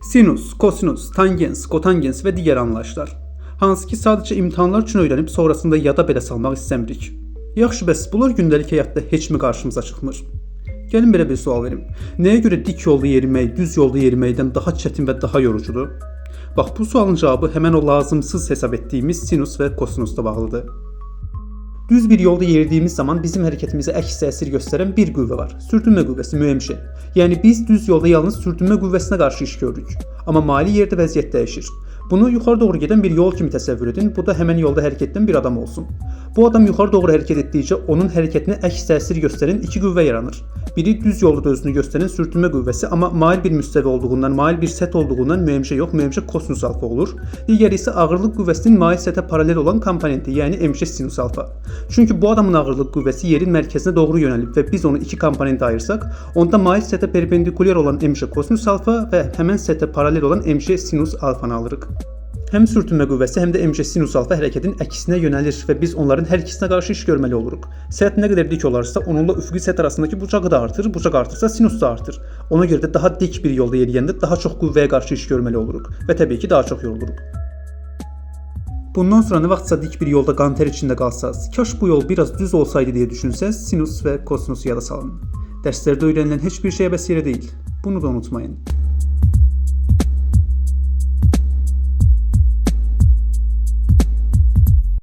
Sinus, kosinus, tangens, kotangens və digər anlayışlar. Hansı ki sadəcə imtahanlar üçün öyrənib sonrasında yada belə salmaq istəmirik. Yaxşı, bəs bunlar gündəlik həyatda heç mi qarşımıza çıxmır? Gəlin belə bir sual verim. Nəyə görə dik yolda yerimək, düz yolda yeriməkdən daha çətin və daha yorucudur? Bax, bu sualın cavabı həmən o lazımsız hesab etdiyimiz sinus və kosinusla bağlıdır. Düz bir yolda yeridiyimiz zaman bizim hərəkətimizə əks təsir göstərən bir qüvvə var. Sürtünmə qüvvəsi mg. Yəni biz düz yolda yalnız sürtünmə qüvvəsinə qarşı iş görürük. Amma maili yerdə vəziyyət dəyişir. Bunu yuxarı doğru gedən bir yol kimi təsəvvür edin. Bu da həmən yolda hərəkət edən bir adam olsun. Bu adam yuxarı doğru hərəkət etdikcə onun hərəkətinə əks təsir göstərən iki qüvvə yaranır. Biri düz yolda da özünü göstərən sürtünmə qüvvəsi, amma mail bir müstəvi olduğundan, mail bir səth olduğundan mg yox, mg kosinus alfa olur. Digəri isə ağırlıq qüvvəsinin mail səthə paralel olan komponenti, yəni mg sinus alfa. Çünki bu adamın ağırlıq qüvvəsi yerin mərkəzinə doğru yönəlib və biz onu iki komponentə ayırsaq, onda mail səthə perpendikulyar olan mg kosinus alfa və həmən səthə paralel olan mg sinus alfanı alırıq. Həm sürtünmə qüvvəsi, həm də mg sinus alfa hərəkətin əksinə yönəlir və biz onların hər ikisinə qarşı iş görməli oluruq. Səth nə qədər dik olarsa, onunla üfüqi səth arasındakı bucağı da artır, bucaq artırsa sinus da artır. Ona görə də daha dik bir yolda yeriyəndə daha çox qüvvəyə qarşı iş görməli oluruq və təbii ki, daha çox yoruluruq. Bundan sonra nə vaxtsa dik bir yolda qan-tər içində qalsaz, kaş bu yol biraz düz olsaydı deyə düşünsəz, sinus və kosinusu yada salın. Dərslərdə öyrənilən heç bir şey əbəs yerə deyil. Bunu da unutmayın.